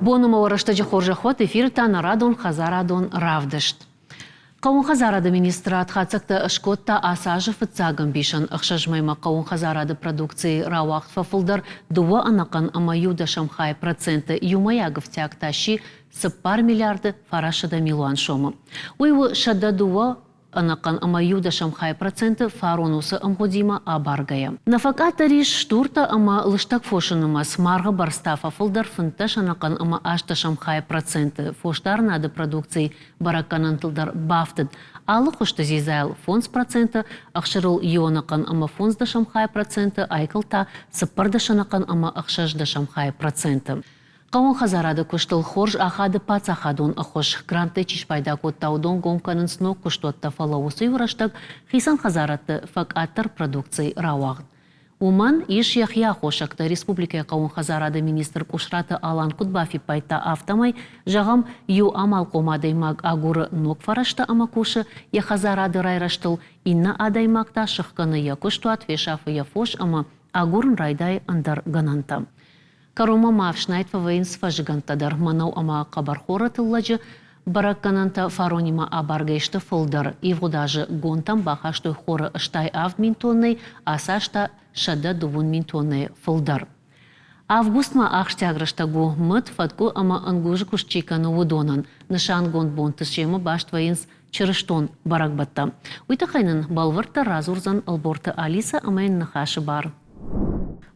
Бон ӕмӕ рӕстӕджы хорзӕх уӕд, эфиры та нӕ радон хӕдзарадон равдыст. Хъӕууон хӕдзарады министрад хатдзӕгтӕ скодта ацы азы фыццаг ӕмбисӕн ӕхсӕз мӕймӕ хъӕууон хӕдзарады продукцийы рауагъд фӕфылдӕр дыууӕ ӕнӕхъӕн ӕмӕ иу дӕсӕм хай проценты, иумӕйаг ӕфтиаг та сси цыппар миллиарды фарастсӕдӕ милуан сомы. Уый у 102 ӕнӕхъӕн ӕмӕ иу дӕсӕм хай проценты фарон уыцы ӕмгъуыдимӕ абаргӕйӕ. Нӕ фӕкъаддӕр ис стуртӕ ӕмӕ лыстӕг фосы нымӕц, маргъы бӕрц та фӕфылдӕр 15 ӕнӕхъӕн ӕмӕ ӕстдӕсӕм хай проценты, фосдарынады продукцийы бӕрӕггӕнӕнтыл дӕр бафтыд. Алы хуызты дзидзайыл 5%, ӕхсырыл иу ӕнӕхъӕн ӕмӕ фондздӕсӕм хай проценты, айкыл та цыппӕрдӕс ӕнӕхъӕн ӕмӕ ӕхсӕздӕсӕм хай проценты. Хъӕууон хӕдзарады куыстыл хорз ахады паддзахадон ӕххуыс. Гранттӕй чи спайда кодта, уыдон гом кӕнынц ног куыстуӕттӕ, фӕлӕ уыцы иу рӕстӕг хицӕн хӕдзарадты фӕкъаддӕр продукцийы рауагъд. Уымӕн ис йӕхи аххосӕгтӕ. Республикӕйы хъӕууон хӕдзарады министр Къусраты Алан куыд бафиппайдта, афтӕмӕй, зӕгъӕм, иу амалхъом адӕймаг агуры ног фӕрӕзтӕ ӕмӕ кусы йӕ хӕдзарады райрӕзтыл, иннӕ адӕймаг та сыхгӕны йӕ куыстуат, фесафы йӕ фос ӕмӕ агурын райдайы ӕндӕр гӕнӕнтӕ. Кӕронмӕ ма ӕфснайд фӕвӕййынц фӕззыгӕндтӕ дӕр мӕнӕу ӕмӕ хъӕбӕрхоры тыллӕджы бӕрӕггӕнӕнтӕ фаронимӕ абаргӕ сты фылдӕр. Ивгъуыд азы гонтӕм бахастой хоры 87 мин тоннӕй, ацы аз та 130 мин тоннӕйы фылдӕр. Августмӕ ахсджиаг рӕстӕг у мыд, фӕткъуы ӕмӕ ӕнгузы куыст чи кӕны, уыдонӕн. Нысангонд бонты семӕ баст вӕййынц чырыстон бӕрӕгбӕттӕ. Уый тыххӕй нын бӕлвырддӕр радзурдзӕн Ӕлборты Алисӕ ӕмӕ йын ныхасы бар.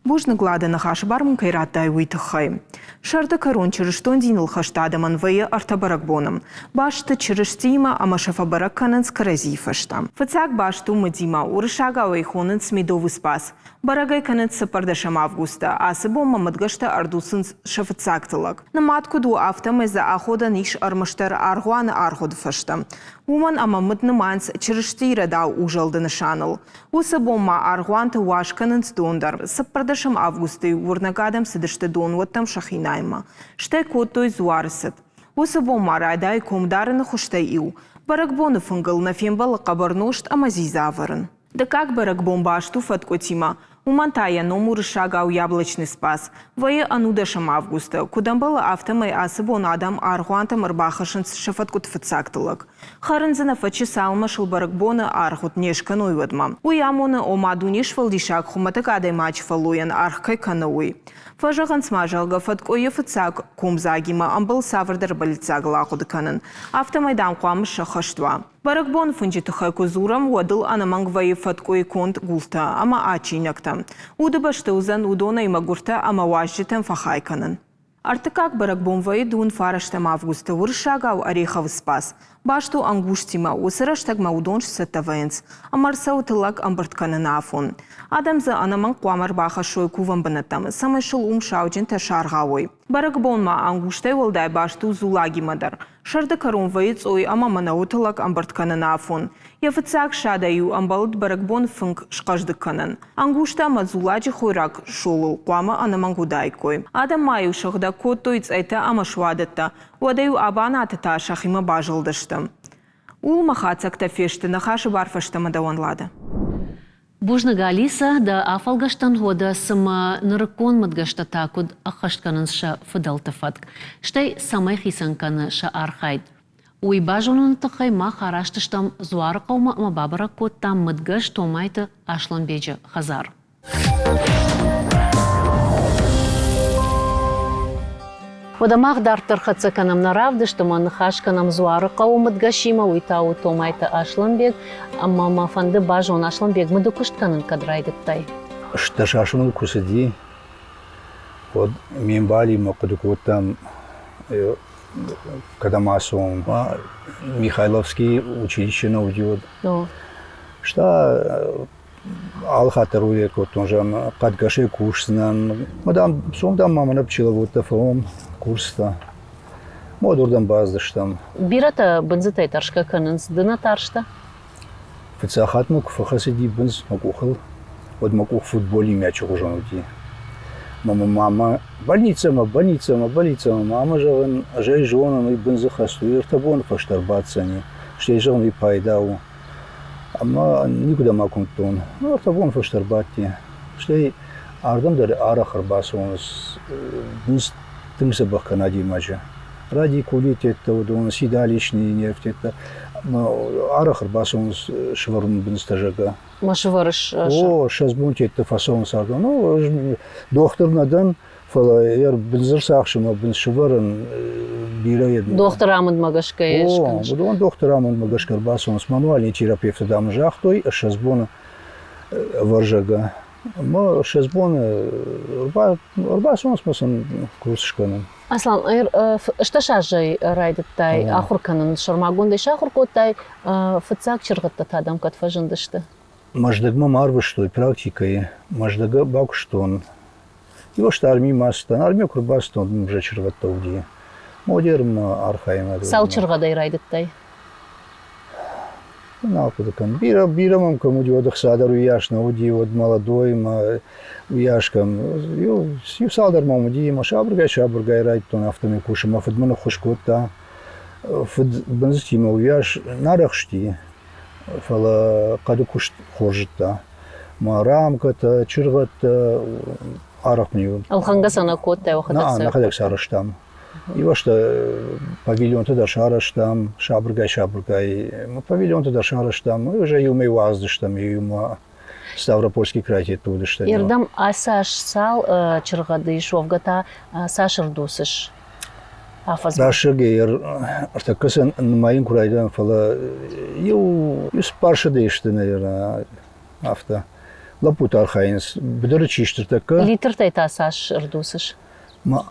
Бузныг, Лада, ныхасы бар мын кӕй радтай, уый тыххӕй. Сӕрды кӕрон чырыстон диныл хӕст адӕмӕн вӕййы ӕртӕ бӕрӕгбоны. Баст сты Чырыстиимӕ ӕмӕ сӕ фӕбӕрӕг кӕнынц кӕрӕдзийы фӕстӕ. Фыццаг баст у мыдимӕ, уырыссагау ӕй хонынц Медовый Спас. Бӕрӕг ӕй кӕнынц цыппӕрдӕсӕм августы. Ацы бонмӕ мыдгӕстӕ ӕрдуцынц сӕ фыццаг тыллӕг. Нымад куыд у, афтӕмӕй дзы аходӕн ис ӕрмӕстдӕр аргъуаны аргъуыды фӕстӕ. Уымӕн ӕмӕ мыд нымайынц Чырыстийы рӕдау узӕлды нысаныл. Уыцы бон ма аргъуанты уӕз кӕнынц дон дӕр. Цыппӕрдӕсӕм августы уырнӕг адӕм цыдысты донуӕттӕм сӕхи найынмӕ. Стӕй кодтой дзуары цыд. Уыцы бон ма райдайы комдарыны хуызтӕй иу. Бӕрӕгбоны фынгыл нӕ фембӕлы хъӕбӕр нозт ӕмӕ дзидза ӕвӕрын. Дыккаг бӕрӕгбон баст у фӕткъуытимӕ. Уымӕн та йӕ ном уырыссагау Яблочный Спас. Вӕййы ӕнудӕсӕм августы. Куыд ӕмбӕлы, афтӕмӕй ацы бон адӕм аргъуантӕм ӕрбахӕссынц сӕ фӕткъуыты фыццаг тыллӕг. Хӕрын дзы нӕ фӕччы, цалынмӕ сыл бӕрӕгбоны аргъуыд не скӕной, уӕдмӕ. Уый амоны, ома дунесфӕлдисӕг хуымӕтӕг адӕймаджы фӕллойӕн аргъ кӕй кӕны, уый. Фӕзӕгъынц ма, зӕгъгӕ, фӕткъуыйы фыццаг комдзагимӕ ӕмбал цавӕрдӕр бӕллиццагыл ахъуыды кӕнын. Афтӕмӕй, дам, хъуамӕ сӕххӕст уа. Бӕрӕгбоны фынджы тыххӕй куы дзурӕм, уӕд ыл ӕнӕмӕнг вӕййы фӕткъуыйы конд гуылтӕ ӕмӕ адджинӕгтӕ. Удыбӕсты уыдзӕн уыдонӕй мӕгуыртӕ ӕмӕ уазджытӕн фӕхай кӕнын. Ӕртыккаг бӕрӕгбон вӕййы дыууын фарӕстӕм августы, уырыссагау Ореховы Спас. Баст у ӕнгузтимӕ, уыцы рӕстӕгмӕ уыдон сцӕттӕ вӕййынц, ӕмӕ ӕрцӕуы тыллӕг ӕмбырд кӕныны афон. Адӕм дзы ӕнӕмӕнг хъуамӕ ӕрбахӕссой кувӕн бынӕттӕм, цӕмӕй сыл уым сауджынтӕ саргъауой. Бӕрӕгбон ма ӕнгузтӕй уӕлдай баст у дзулагимӕ дӕр. Сӕрды кӕрон вӕййы цъой ӕмӕ мӕнӕуы тыллӕг ӕмбырд кӕныны афон. Йӕ фыццаг садӕй-иу ӕмбӕлд бӕрӕгбон фынг схъӕздыг кӕнын. Ӕнгузтӕ ӕмӕ дзуладжы хойраг солыл хъуамӕ ӕнӕмӕнг уыдаиккой. Адӕм ма-иу сыгъдӕг кодтой цъайтӕ ӕмӕ суадӕттӕ, уӕдӕ-иу абанаты та сӕхимӕ базылдысты. Ууыл мӕ хатдзӕгтӕ фесты, ныхасы бар фӕстӕмӕ дӕуӕн, Лада. Бузныг, Алисӕ, дӕ афӕлгӕстӕн уӕдӕ цымӕ нырыккон мыдгӕстӕ та куыд ӕххӕст кӕнынц сӕ фыдӕлты фӕтк, стӕй цӕмӕй хицӕн кӕны сӕ архайд? Уый базоныны тыххӕй мах араст стӕм Дзуарыхъӕумӕ ӕмӕ бабӕрӕг кодтам мыдгӕс Томайты Аслӕнбеджы хӕдзар. Уӕдӕ мах дарддӕр хӕццӕ кӕнӕм нӕ равдыст ӕмӕ ныхас кӕнӕм Дзуарыхъӕуы мыдгӕсимӕ, уый та у Томайты Аслӕнбег. Ӕмӕ мӕ фӕнды базон, Аслӕнбег, мыды куыст кӕнын кӕд райдыдтай? 18 азы мыл куы цыди, уӕд ме мбалимӕ хъуыды кодтам, кӕдӕм ацӕуӕм. Михайловский училище нӕ уыди уӕд. Стӕй алы хатт дӕр уый кодтон, зӕгъӕм, хъӕдгӕсӕй кусдзынӕн. Мадам, сом дам ма мӕнӕ пчеловодтӕ фӕуӕм курстӕ. Уӕд уырдӕм бацыдыстӕм. Бирӕтӕ бындзытӕй тӕрсгӕ кӕнынц. Ды нӕ тарстӕ? Фыццаг хатт мыл куы фӕхӕцыди бындз мӕ къухыл, уӕд мӕ къух футболи мячы хуызӕн уыди. Мӕ мамӕ больницӕмӕ, больницӕмӕ, больницӕмӕ, мамӕ, зӕгъын, ӕз ӕй зонын, уый бындзы хӕст у, ӕртӕ боны фӕстӕ ӕрбаддзӕни, стӕй, зӕгъын, уый пайда у. Ӕмӕ никуыдӕм акуымдтон. Ӕртӕ боны фӕстӕ ӕрбадти. Стӕй ардӕм дӕр арӕх ӕрбацӕуынц бындз. Тынг дзӕбӕх кӕны адӕймаджы. Радикулитеттӕ уыдон, седалищные нервтеттӕ. Арӕх ӕрбацӕуынц сывӕрыны бындзтӕ, зӕгъгӕ. Ма сывӕрыс? О, ссӕдз бонтетты фӕцӕуынц ардӕм. Ну, ӕз дохтыр нӕ дӕн, фӕлӕ йӕ бындз ӕрцахсын ӕмӕ бындз сывӕрын бирӕ йед. Дохтыр амындмӕ гӕсгӕ йӕ скӕныс? О, уыдон дохтыр амындмӕ гӕсгӕ ӕрбацӕуынц. Мануальный терапевты, дам, загътой, 20 боны ӕвӕрзӕгӕ. Ӕмӕ 20 боны ӕрбацӕуынц мӕ сын курс скӕнын. Аслан, стӕс азӕй райдыдтай ахуыр кӕнын, сӕрмагондӕй сахуыр кодтай, фыццаг чыргъӕдтӕ та дӕм кӕд фӕзындысты? Мӕздӕгмӕ ма арвыстой практикӕйы. Мӕздӕгы бакуыстон. Иуӕзты армийы ацыдтӕн. Армийӕ куы ӕрбацыдтӕн, уӕд мын уже чыргъӕдтӕ уыди. Модерн ма архайын. Цал чыргъӕдӕй райдыдтай? Нал хъуыды кӕнын. Бирӕ, бирӕ мӕм кӕм уыди, уӕд ӕхца дӕр уыйас нӕ уыди, уӕд молодой, мӕ уыйас кӕм. Иу, иу цалдӕр мӕм уыди, ӕмӕ сабыргай-сабыргай райдыдтон афтӕмӕй кусын. Мӕ фыд мын ӕххуыс кодта. Фыд бындзытимӕ уыйас нӕ арӕхсти, фӕлӕ хъӕды куыст хорз зыдта. Мӕ рамкӕтӕ, чыргъӕдтӕ арӕх мын Ӕлхӕнгӕ сӕ нӕ кодтай, уӕхӕдӕг сӕ? Нӕхӕдӕг сарӕзтам. Иуӕстӕ павильонтӕ дӕр сарӕзтам, сабыргай-сабыргай. Павильонтӕ дӕр сарӕзтам, уже иумӕ уадздзыстӕм, иумӕ Ставропольский край уыдысты. Ирдӕм ацы аз цал чыргъӕды ис, уӕвгӕ та цас ӕрдуцыс афӕдзмӕ? Расыгӕй ӕртӕккӕ сӕ нымайын куы райдайӕм, фӕлӕ иу цыппарсӕдӕйы сты, наверное, афтӕ. Лӕппутӕ архайынц. Быдыры чи сты ӕртӕккӕ? Литртӕй та цас ӕрдуцыс? Ма,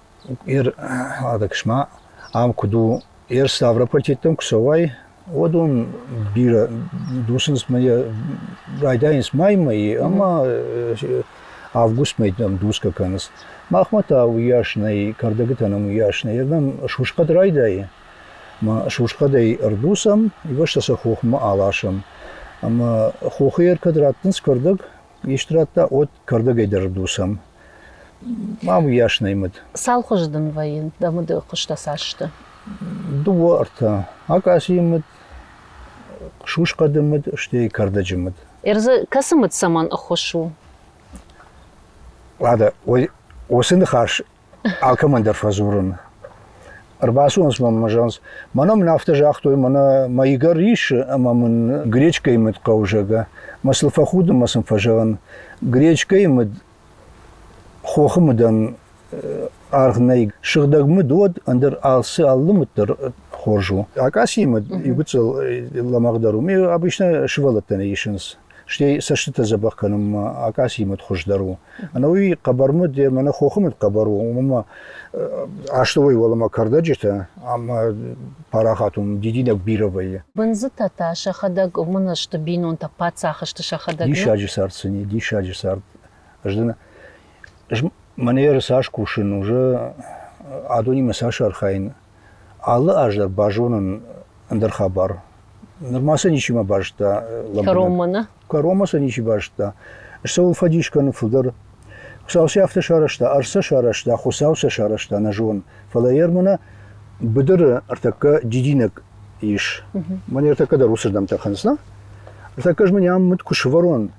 ӕдӕгсма ам куыд у, ер Ставропольтеттӕм куы цӕуай, уӕд уым бирӕ дуцынц райдайынц маймӕйы ӕмӕ августмӕ дам дуцгӕ кӕнынц. Махмӕ та уыйас нӕй, кӕрдӕгытӕ нӕм уыйас нӕй. Ардӕм сусхъӕд райдайы, ӕмӕ сусхъӕдӕй ӕрдуцӕм, ивӕзтӕ сӕ хохмӕ аласӕм. Ӕмӕ хохы ӕркӕд раттынц кӕрдӕг, исты радта, уӕд кӕрдӕгӕй дӕр ӕрдуцӕм. Ам уыйас нӕй мыд. Цал хуызы дын вӕййы дӕ мыды хуызтӕ цас сты? Дыууӕ, ӕртӕ. Акъацийы мыд, сусхъӕды мыд, стӕй кӕрдӕджы мыд. Ӕрдзы кӕцы мыд цӕмӕн ӕххуыс у? Уӕдӕ, уыцы ныхас алкӕмӕн дӕр фӕдзурын. Ӕрбацӕуынц мӕм ӕмӕ зӕгъынц, мӕнӕ мын афтӕ загътой, мӕнӕ мӕ игӕр ис ӕмӕ мын гречкӕйы мыд хъӕуы, зӕгъгӕ. Мӕ сыл фӕхудын, мӕ сын фӕзӕгъын, гречкӕйы мыд хохы мыдӕн аргъ нӕй. Сыгъдӕг мыд уӕд, ӕндӕр алцы алы мыд дӕр хорз у. Акъацийы мыд иугуыццыл лӕмӕгъдӕр у. Обычно сывӕллӕттӕ нӕ исынц. Стӕй цӕстытӕ дзӕбӕх кӕнынмӕ акъацийы мыд хуыздӕр у. Ӕнӕуи хъӕбӕр мыд, мӕнӕ хохы мыд хъӕбӕр у, уымӕн ӕмӕ астӕуӕй уӕлӕмӕ кӕрдӕджытӕ ӕмӕ парахат уым дидинӕг бирӕ вӕййы. Бындзытӕ та сӕхӕдӕг уымӕн сты бинонтӕ, паддзах сты сӕхӕдӕг. Диссаджы цард сын и, диссаджы цард. Ӕз дын ӕз мӕнӕ цас кусын, уже адонимӕ цас архайын, алы аз дӕр базонын ӕндӕр хабар. Нырма сӕ ничима базыдта. Кӕронмӕ нӕ? Кӕронмӕ сӕ ничи базыдта. Цӕуыл фӕдис кӕны фылдӕр? Хуыцау сӕ афтӕ сарӕзта, ӕрдз сӕ сарӕзта, Хуыцау сӕ сарӕзта, нӕ зон. Фӕлӕ Ермана быдыры ӕртӕккӕ дидинӕг ис. Мӕн ӕртӕккӕ дӕр уыцырдӕм тӕхынц, нӕ? Ӕртӕккӕ ӕз мын ам мыд куы сывӕрон,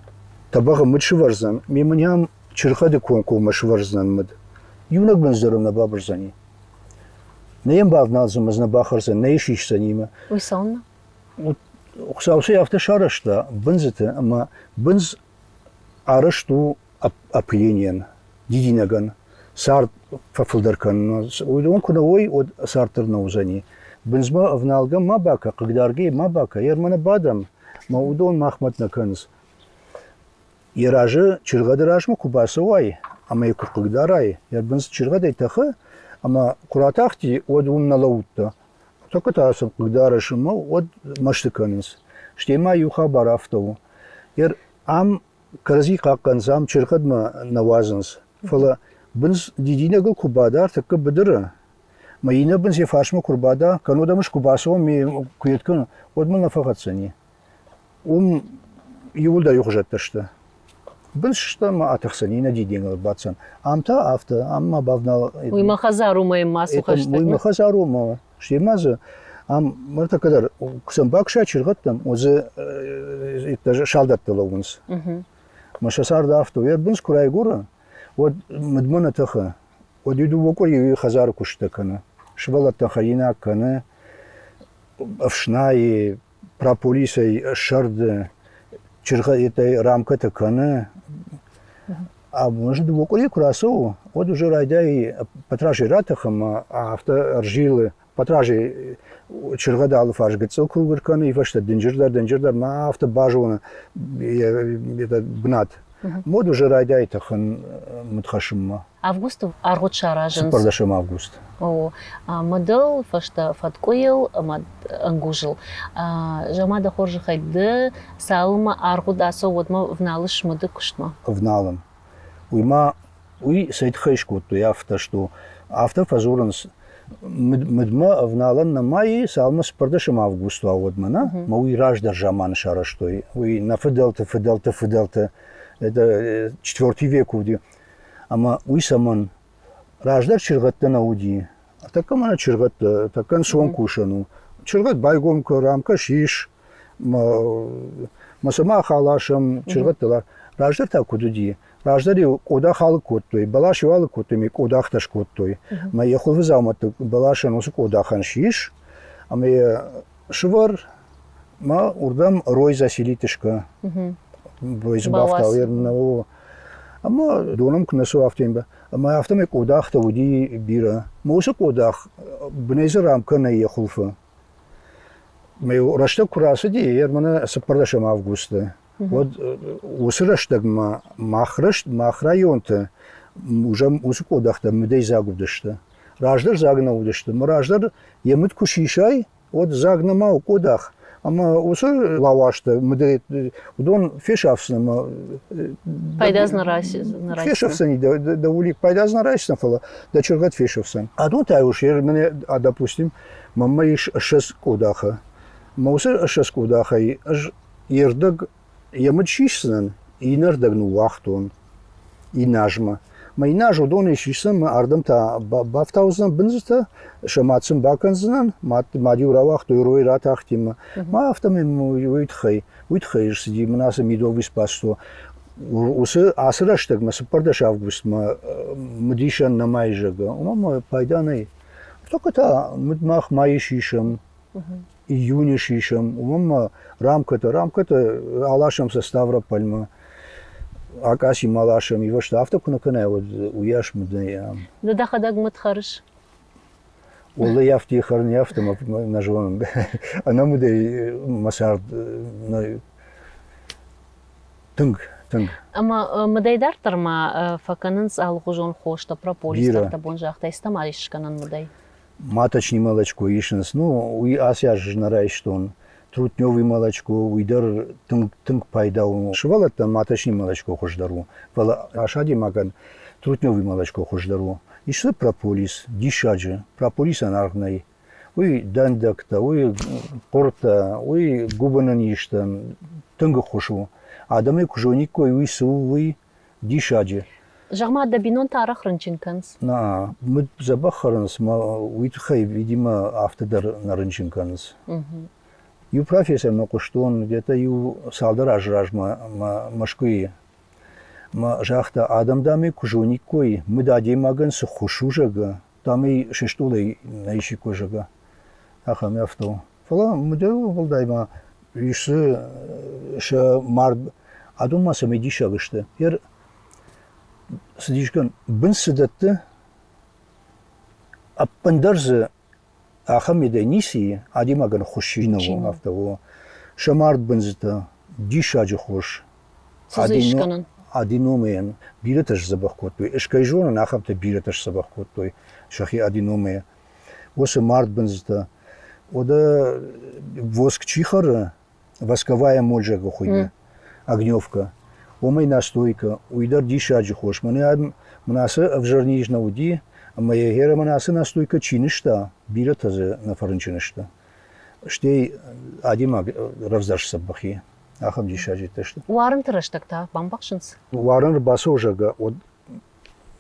тӕбӕгъы мыд сывӕрдзӕн, ме мын ам чыргъӕды комкоммӕ сывӕрдзынӕн мыд. Иунӕг бындз дӕр ӕм нӕ бабырдзӕни. Нӕ йӕм бавналдзӕн ӕмӕ дзы нӕ бахӕрдзӕн, нӕ йӕ сисдзӕни. Уый цӕуылнӕ? Хуыцау сӕ афтӕ сарӕзта бындзыты, ӕмӕ бындз арӕзт у опыленийӕн, дидинӕгӕн. Цард фӕфылдӕр кӕнын. Уыдон куы нӕ уой, уӕд цард дӕр нӕ уыдзӕни. Бындзмӕ ӕвналгӕ ма бакӕ, хъыгдаргӕ ма бакӕ, йе нӕ бадӕм, мӕ уыдон мах мӕт нӕ кӕнынц. Йӕ разы чыргъӕды размӕ куы бацӕуай ӕмӕ йӕ куы хъыгдарай, йӕ бындз чыргъӕдӕй тӕхы, ӕмӕ куы ратахти, уӕд уым нӕ лӕудтӕ. Тӕккӕ та сын хъыгдарыс ӕмӕ уӕд мӕсты кӕнынц. Стӕй ма иу хабар афтӕ у. Ер ам кӕрӕдзи хъахъхъӕнынц, ам чыргъӕдмӕ нӕ уадзынц. Фӕлӕ бындз дидинӕгыл куы бада ӕртӕккӕ быдыры, мӕ иннӕ бындз йӕ фарсмӕ куы рбада, кӕннод ӕм ӕз куы бацӕуон, ме куы йед кӕнон, уӕд мыл нӕ фӕхӕцдзӕни. Уым иууылдӕр иухуызӕттӕ сты. Бындз сты ӕмӕ атӕхдзӕн, иннӕ дидинӕгыл баддзӕн. Ам та афтӕ, ам ма бавнал. Уый мӕ хӕдзар у, мӕ ма цу хӕстӕг. Уый мӕ хӕдзар у, мӕ стӕй ма дзы ам ныртӕккӕ дӕр куы сӕм бакуса чыргъӕдтӕм, уӕд дзы салдӕттӕ лӕууынц. Мӕ сӕ цард афтӕ у. Йӕ бындз куы райгуыры, уӕд мыдмӕ нӕ тӕхы. Уӕд иу дыууӕ къуыри хӕдзары куыстытӕ кӕны. Сывӕллӕттӕн хӕринаг кӕны, ӕфснайы, прополисӕй сӕрды, чыргъӕдтӕй рамкӕтӕ кӕны. Ӕмӕ дыууӕ къуыри куы рацӕуы, уӕд уже райдайы Патразӕй ратӕхы ӕмӕ афтӕ ӕрзилы Патразӕй чыргъӕд алыфарс гыццыл куы кӕны, и фӕстӕ дынджырдӕр, дынджырдӕр ма афтӕ базоны йӕ бынат. Мод уже райдайы тӕхын мыд хӕссынмӕ. Августы аргъуыд саразынц. 14 август. О, мыдыл, фӕстӕ фӕткъуыйыл ӕмӕ ӕнгузыл. Зӕгъ-ма дӕ хорзӕхӕй, ды цалынмӕ аргъуыд ацӕуы, уӕдмӕ ӕвналыс мыды куыстмӕ? Ӕвналын. Уый ма уый цӕй тыххӕй скодтой афтӕ, что афтӕ фӕдзурынц, мыдмӕ ӕвналӕн нӕма и, цалынмӕ цыппӕрдӕсӕм август уа, уӕдмӕ нӕ, мӕ уый раздӕр заманы сарӕзтой. Уый нӕ фыдӕлты фыдӕлты фыдӕлты, это четвертый век уыди. Ӕмӕ уый цӕмӕн? Раздӕр чыргъӕдтӕ нӕ уыди. Тӕккӕ мӕнӕ чыргъӕдтӕ, тӕккӕ ӕнцон кусӕн у. Чыргъӕд байгом кӕ, рамкӕ сис, мӕ сӕ мах аласӕм, чыргъӕдтӕ. Раздӕр та куыд уыди? Раздӕр-иу къодах алыг кодтой, бӕлас-иу алыг кодтой, ӕмӕ къодахтӕ скодтой. Ӕмӕ йӕ хуылфыдзаумӕтты бӕласӕн уыцы къодахӕн сис, ӕмӕ йӕ сывӕр, ма уырдӕм рой заселит скӕ. Рой дзы бафтау, ӕмӕ донӕм куы нӕ цӕуа, афтӕ ӕмӕ афтӕмӕй къодахтӕ уыди бирӕ. Мӕ уыцы къодах бынӕй дзы рамкӕ нӕй йӕ хуылфы. Мӕ рӕстӕг куы рацыди, йе мӕнӕ 14 августы, уӕд уыцы рӕстӕгмӕ мах, мах районты уже уыцы къодахтӕ мыдӕй дзаг уыдысты. Раздӕр дзаг нӕ уыдысты. Мӕ раздӕр йӕ мыд куы сисай, уӕд дзаг нӕма у къодах. Ӕмӕ уыцы лауазтӕ мыдӕй уыдон фесафдзӕн ӕмӕ Пайда дзы нӕ райсдзӕн. Фесафдзӕни дӕ улик пайда дзы нӕ райсдзӕн, фӕлӕ дӕ чыргъӕд фесафдзӕн. Адон та уж допустим, мӕнмӕ ис 20 къодахы. Мӕ уыцы 20 къодахӕй ӕз йе рдӕг йӕ мыд сисдзынӕн, иннӕ рдӕг ныууагътон иннӕ азмӕ. Мӕ иннӕ аз уыдонӕй сисдзӕн, мӕ ардӕм та бафтаудзынӕн бындзытӕ, сӕ мад сын бакӕндзынӕн, мад-иу рауагътой рой ратахтимӕ. Ма афтӕмӕй уый тыххӕй, уый тыххӕй ссыди мын ацы медовый спасство. Уыцы ацы рӕстӕгмӕ 14 августмӕ мыдисӕн нӕма изӕгӕ, уымӕн ма пайда нӕй. Только та мыд мах майы сисӕм, июне сисӕм, уымӕн ма рамкӕтӕ, рамкӕтӕ аласӕм сӕ Ставропольмӕ, акъацимӕ аласӕм, ивӕзтӕ афтӕ куы нӕ кӕнай, уӕд уыйас мыд нӕй ам. Ды дӕхӕдӕг мыд хӕрыс? Уӕллӕй афтӕ хӕрын афтӕ нӕ зонын. Ӕнӕ мыдӕй мӕ цард тынг, тынг. Ӕмӕ мыдӕй дарддӕр ма фӕкӕнынц алыгъуызон хостӕ, прополис, бон загътай, цы ма ис скӕнӕн мыдӕй? Маточный молочко исынц. Ну, уый ацы аз нӕ райстон. Трутневый молочко, уый дӕр тынг, тынг пайда у. Сывӕллӕттӕн маточный молочко хуыздӕр у, фӕлӕ ас адӕймагӕн трутневый молочко хуыздӕр у. Ис дзы прополис, диссаджы. Прополисӕн аргъ нӕй. Уый дӕндӕгтӕ, уый хъуыртӕ, уый гуыбыны низтӕн тынг ӕххуыс у. Адӕмӕй куы зониккой, уый цы у, уый диссаджы. Зӕгъ-ма, дӕ бинонтӕ арӕх рынчын кӕнынц? Нӕ, мыд дзӕбӕх хӕрынц, мӕ уый тыххӕй, видимо, афтӕ дӕр нӕ рынчын кӕнынц. Иу профессормӕ хъуыстон где-то иу цалдӕр азы размӕ Мӕскуыйы. Мӕ загъта, адӕм дам-ӕй куы зониккой, мыд адӕймагӕн цы ххуыс у, зӕгъгӕ, дам-ӕй се стъолӕй нӕ исиккой, зӕгъгӕ. Ахӕм афтӕ у. Фӕлӕ мыды уӕлдай ма ис сӕ мард, адон ма цӕмӕй диссаг сты. Ер цы дисгӕн, бын цы дӕтты, ӕппындӕр дзы ахӕм медӕй ницы и, адӕймагӕн хуысси нӕ у, афтӕ у. Сӕ мард бындзытӕ диссаджы хорз. Аденомӕйӕн бирӕтӕ сдзӕбӕх кодтой. Ӕз кӕй зонын, ахӕмтӕ бирӕтӕ сдзӕбӕх кодтой сӕхи аденомӕйӕ. Уыцы мард бындзытӕ. Уӕдӕ воск чи хӕры, восковая моль зӕгъы хуыйны, огневка, уымӕй настойка, уый дӕр диссаджы хос. Мӕнӕ мын ацы ӕвзӕр низ нӕ уыди, ӕмӕ йӕ мӕнӕ ацы настойка чи нызта, бирӕтӕ дзы нӕ фӕрынчын сты. Стӕй адӕймаг рӕвдздӕр сдзӕбӕх и. Ахӕм диссаджытӕ сты. Уарынты рӕстӕг та бамбӕхсынц? Уарын ӕрбацӕуы, зӕгъгӕ, уӕд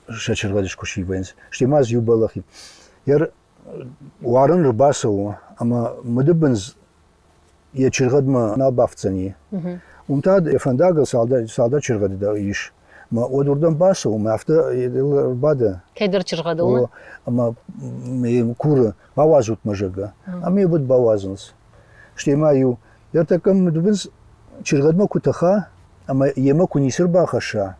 сӕ чыргъӕды куы сивӕйынц. Стӕй ма дзы иу бӕллӕх и. Уарын ӕрбацӕуы ӕмӕ мыдыбындз йӕ чыргъӕдмӕ нал бафтдзӕни. Уым та йӕ фӕндагыл цалдӕр чыргъӕды дӕр ис. Мӕ уӕд уырдӕм бацӕуы, мӕ афтӕ ӕрбады. Кӕйдӕр чыргъӕдыл Ӕмӕ куры, бауадзут мӕ, зӕгъгӕ. Ӕмӕ йӕ уӕд бауадзынц. Стӕй ма иу ӕртӕккӕ мыдыбындз чыргъӕдмӕ куы тӕха ӕмӕ йемӕ куы ницы рбахӕсса,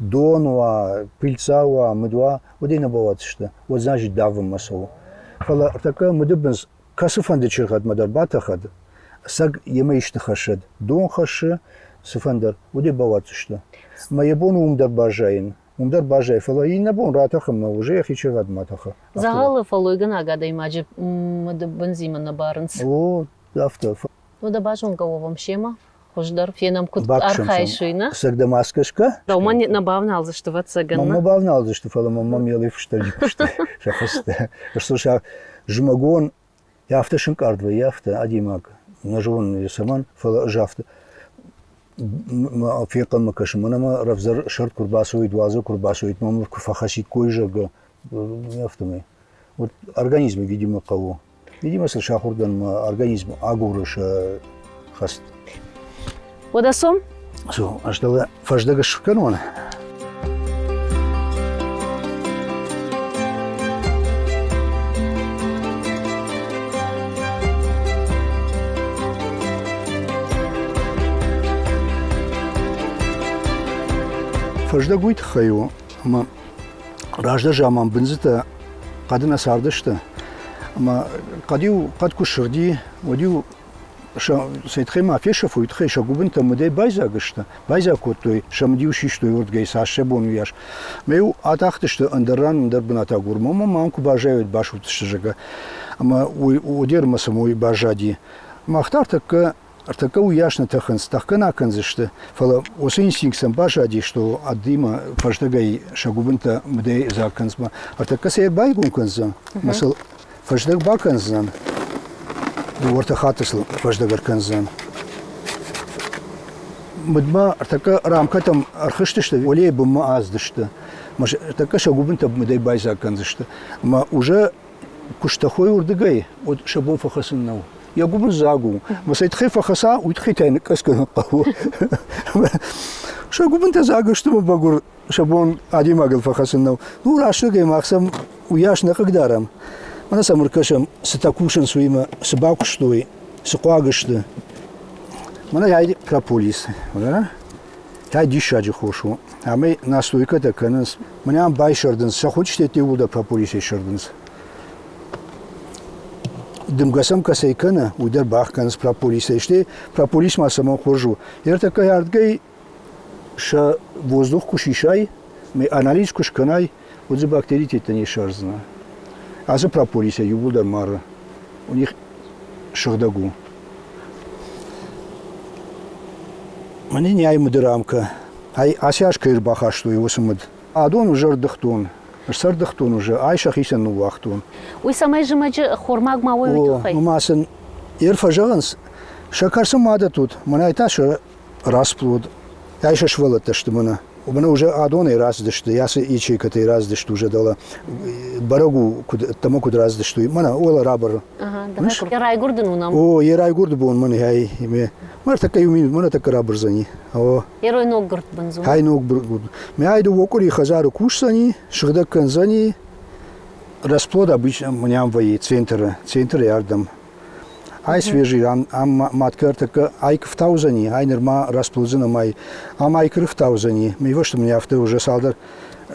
дон уа, пыльца уа, мыд уа, уӕд ӕй нӕ бауадздзысты, уӕд значит давынмӕ цӕуы. Фӕлӕ ӕртӕккӕ мыдыбындз кӕцыфӕнды чыргъӕдмӕ дӕр батӕхӕд, ӕцӕг йемӕ исты хӕссӕд, дон хӕссы, цыфӕндӕр, уӕд ӕй бауадздзысты. Мӕ йӕ бон уым дӕр баззайын, уым дӕр баззайы, фӕлӕ иннӕ бон ратӕхынмӕ уже йӕхи чыргъӕдмӕ тӕхы. Дзӕгъӕлы фӕллойгӕнӕг адӕймаджы мыдыбындзимӕ нӕ барынц. О, афтӕ. Уӕдӕ базонгӕ уӕвӕм семӕ, хуыздӕр фенӕм, куыд архайыс, уый, нӕ? Ӕцӕг дӕ маскӕ скӕ? Дӕумӕ нӕ бавналдзысты, ӕвӕццӕгӕн. Мӕнмӕ бавналдзысты, фӕлӕ мӕнмӕ мелӕй фыстӕджы куысты сӕ фӕстӕ. Сӕ зымӕгон афтӕ сынкъард вӕййы, афтӕ адӕймаг нӕ зонын цӕмӕн, фӕлӕ ӕз афтӕ фенхъӕлмӕ кӕсын, мӕнӕ мӕ рӕвдздӕр сӕрд куы рбацӕуид, уадзӕг куы рбацӕуид, мӕ куы фӕхӕциккой, зӕгъгӕ, афтӕмӕй. Вот организмы, видимо, хъӕуы. Видимо, сыл сахуыр дӕн, мӕ организм агуры сӕ хӕст. Уӕдӕ цом? Цом, ӕз дӕлӕ фӕздӕг скӕнон. Фӕздӕг уый тыххӕй у, ӕмӕ раздӕр заман бындзытӕ хъӕды нӕ цардысты, ӕмӕ хъӕд-иу хъӕд куы ссырди, уӕд-иу сӕ тыххӕй ма фесӕфой, тыххӕй сӕ гуыбынтӕ мыдӕй байдзаг сты, байдзаг кодтой, сӕ мыд-иу систой уырдыгӕй, цас сӕ бон уыйас. Ӕмӕ-иу атахтысты ӕндӕр ран, ӕндӕр бынат агурынмӕ, ӕмӕ ма ам куы баззайой, басудздзысты, зӕгъгӕ. Ӕмӕ уый уӕдӕр сӕм уый баззади. Мах та ӕртӕккӕ ӕртӕккӕ уыйас нӕ тӕхынц, тӕхгӕ нӕ кӕндзысты, фӕлӕ уыцы инстинкт сӕм баззади, что аддимӕ фӕздӕгӕй сӕ гуыбынтӕ мыдӕй дзаг кӕнынц. Ӕртӕккӕ сӕ байгом кӕндзӕн, ӕмӕ сыл фӕздӕг бакӕндзӕн, дыууӕртӕ хатты сыл фӕздӕг ӕркӕндзӕн. Мыдмӕ ӕртӕккӕ рамкӕтӕм ӕрхызтысты, уӕлейы бынмӕ аздысты. Ӕртӕккӕ сӕ гуыбынтӕ мыдӕй байдзаг кӕндзысты. Ӕмӕ уже куы стӕхой уырдыгӕй, уӕд сӕ бон фӕхӕцын нӕу. Йӕ гуыбын дзаг у. Мӕ цӕй тыххӕй фӕхӕца, уый тыххӕй та йын ныкъкъӕдз кӕнын хъӕуы. Сӕ гуыбынтӕ дзаг сты мӕ мӕгуыр сӕ бон адӕймагыл фӕхӕцын нӕу. Ну, рӕстӕгӕй мах сӕм уыйас нӕ хъыгдарӕм. Мӕнӕ сӕм ӕркӕсӕм, цытӕ кусынц, уыимӕ цы бакуыстой, цы хъуаг сты. Мӕнӕ ай прополис, Тай диссаджы хос у. Ӕмӕ настойкӕтӕ кӕнынц. Мӕнӕ ам байсӕрдынц, сӕ хуынчъытӕ иууылдӕр прополисӕй сӕрдынц. Дымгӕ сӕм кӕцӕй кӕны, уый дӕр бахгӕнынц прополисӕй. Стӕй прополис ма цӕмӕн хорз у? Ӕртӕккӕ ардгӕй сӕ воздух куы сисай, анализ куы скӕнай, уӕд дзы бактеритӕ не ссардзынӕ. Ацы прополисӕй иууылдӕр мары. У них сыгъдӕг у. Мӕнӕ не ай мыды рамкӕ. Ай ацы аз кӕй ӕрбахастой, уыцы мыд. Адон уже ӕрдыгътон, сӕрдыгътон уже, ай сӕхицӕн ныууагътон. Уый цӕмӕй зымӕджы хормаг ма уой, уый тыххӕй? О, ма сын ӕр фӕзӕгъынц, сӕкӕр сын ма дӕттут, мӕнӕй та сӕ расплод. Ай сӕ сывӕллӕттӕ сты мӕнӕ. Мӕнӕ уже адонӕй рацыдысты, ацы ячейкӕтӕй рацыдысты уже дӕлӕ. Бӕрӕг у, куыд ӕддӕмӕ куыд рацыдысты, уый. Мӕнӕ уӕлӕ рабӕры. Йӕ райгуырды ын уынӕм. О, йӕ райгуырды бон мӕнӕ ай. Мӕ ӕртӕккӕ иу минут, мӕнӕ тӕккӕ рабырдзӕни. О. Ерой ноггуырд бындз у. Ай ноггуырд. Мӕ ай дыууӕ къуыри хӕдзары кусдзӕни, сыгъдӕг кӕндзӕни. Расплод обычно мӕнӕ ам вӕййы центры, центры ардӕм. Ай свежий, ам, ам маткӕ ӕртӕккӕ ай куы ай нырма расплодзӕн ӕмӕ ай ам ай куы рыфтаудзӕни, ме вӕсты мын афтӕ уже цалдӕр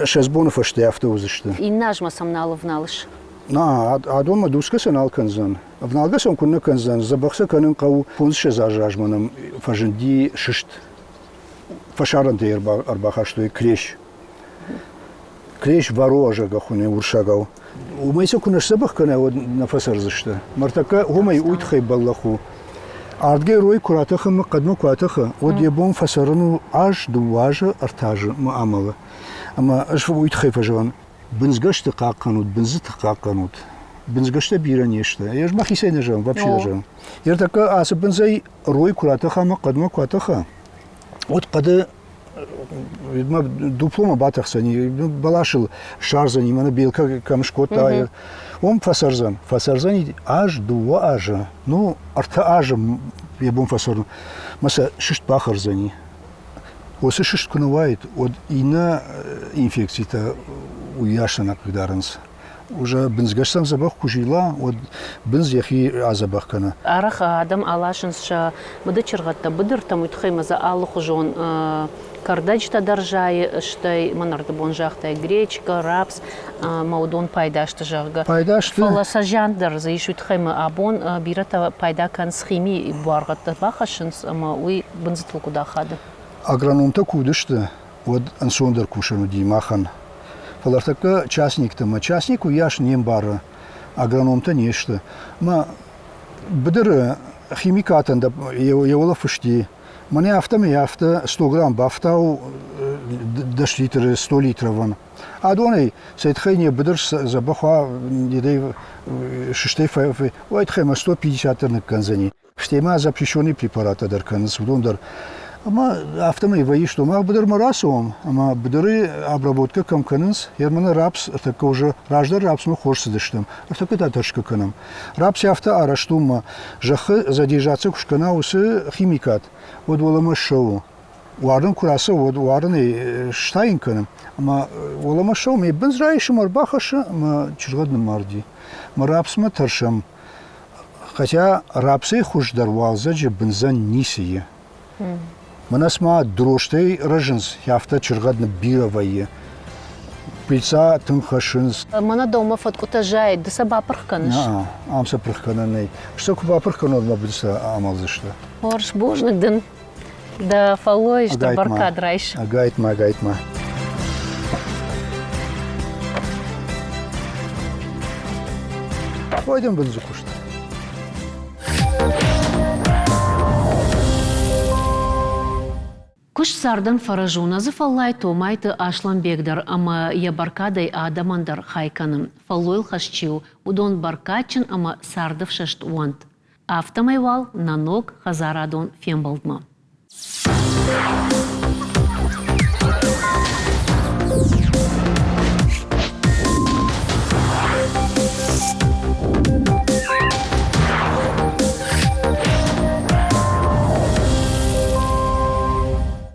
ссӕдз боны фӕстӕ афтӕ уыдзысты. Иннӕ азмӕ сӕм нал ӕвналыс? На, адонмӕ дусгӕ сӕ нал кӕндзӕн. Ӕвналгӕ сӕм куыннӕ кӕндзӕн, дзӕбӕх сӕ кӕнын хъӕуы. Фондзыссӕдз азы размӕ нӕм фӕзынди сыст. Фӕсарӕнтӕй ӕрбахастой клещ. Клещ вароа зӕгъгӕ хуыны урсагау. Уымӕй сӕ куы нӕ сдзӕбӕх кӕна, уӕд нӕ фӕцӕрдзысты. Мӕртӕккӕ уымӕй уый тыххӕй бӕллӕх у. Ардгӕй рой куы ратӕхы ӕмӕ хъӕдмӕ куы атӕхы, уӕд йӕ бон фӕцӕрын у аз, дыууӕ азы, ӕртӕ азы ма амӕлы. Ӕмӕ ӕз уый тыххӕй фӕзӕгъын, бындзгӕсты хъахъхъӕнут, бындзыты хъахъхъӕнут. Бындзгӕстӕ бирӕ не сты. Ӕз мӕхицӕй нӕ зӕгъын, вообще нӕ зӕгъын. Ӕртӕккӕ ацы бындзӕй рой куы ратӕха ӕмӕ хъӕдмӕ куы атӕха, уӕд хъӕды дупломӕ батӕхдзӕни, бӕласыл ссардзӕни, мӕнӕ белкӕ кӕм скодта, уым фӕцӕрдзӕн. Фӕцӕрдзӕни аз, дыууӕ азы, ну, ӕртӕ азы йӕ бон фӕцӕрын. Мӕ сӕ сыст бахӕрдзӕни. Уыцы сыст куы нӕ уаид, уӕд иннӕ инфекцитӕ уыйас нӕ хъыгдарынц. Уже бындзгӕстӕм дзӕбӕх куы зила, уӕд бындз йӕхи адзӕбӕх кӕны. Арӕх адӕм аласынц сӕ мыды чыргъӕдтӕ быдыртӕм, уый тыххӕй ма дзы алыхуызон кӕрдӕджытӕ дӕр зайы, стӕй мӕнӕрдыбон загътай гречка, рапс ӕмӕ уыдон пайда сты, зӕгъгӕ. Пайда сты. Фӕлӕ сӕ зиан дӕр дзы ис, уый тыххӕй ма абон бирӕтӕ пайда кӕнынц химийы буаргъӕдтӕ бахӕссынц ӕмӕ уый бындзытыл куыд ахады. Агрономтӕ куы уыдысты, уӕд ӕнцондӕр кусӕн уыди махӕн. Фӕлӕ ӕртӕккӕ частниктӕ ӕмӕ частник уыйас не мбары, агрономтӕ не сты. Ӕмӕ быдыры химикатӕн йӕ уӕлӕ фысти, мӕнӕ афтӕмӕй афтӕ 100 грамм бафтау 10 литры 100 литровӕн. Адонӕй сӕ тыххӕй не быдыр дзӕбӕх уа, сыстӕй уай тыххӕй ӕмӕ 150 дӕр ныккӕндзӕни. Стӕй ма запрещенный препараттӕ дӕр кӕнынц, уыдон дӕр. Ӕмӕ афтӕмӕй вӕййы, что мах быдырмӕ рацӕуӕм, ӕмӕ быдыры обработкӕ кӕм кӕнынц, Ерманы рапс ӕртӕккӕ уже раздӕр рапсмӕ хорз цыдыстӕм, ӕртӕккӕ та тӕрсгӕ кӕнӕм. Рапс афтӕ арӕзт у, ӕмӕ зӕххы задержаться куы скӕна уыцы химикат, уӕд уӕлӕмӕ ссӕуы. Уарын куы рацӕуы, уӕд уарынӕй стайын кӕны. Ӕмӕ уӕлӕмӕ ссӕуы, мӕ бындз райсы ӕмӕ ӕрбахӕссы, ӕмӕ чызгъӕд ныммарди. Мӕ рапсмӕ тӕрсӕм. Хотя рапсӕй хуыздӕр уалдзӕджы бындзӕн ницы и. Мӕнӕ цыма дрожтӕй рӕзынц, афтӕ чыргъӕд ныббирӕ вӕййы. Пыльца тынг хӕссынц. Мӕнӕ дӕумӕ фӕткъуытӕ зайы, ды сӕ бапырх кӕныс? Нӕ, ам сӕ пырх кӕнӕн нӕй. Сӕ куы бапырх кӕнон, мӕ бындзтӕ амӕлдзысты. Хорз, бузныг дын. Дӕ фӕллой стыр бӕркад райс. Ӕгайтма, ӕгайтма. Ой, дын бындзы куыст. Куыст цардӕн фӕрӕз у, нӕ дзы фӕллай Томайты Аслӕнбег дӕр ӕмӕ йӕ бӕркадӕй адӕмӕн дӕр хай кӕны. Фӕллойыл хӕст чи у, уыдон бӕркадджын ӕмӕ цардӕфсӕст уӕнт. Афтӕмӕй уал нӕ ног хӕдзарадон фембӕлдмӕ.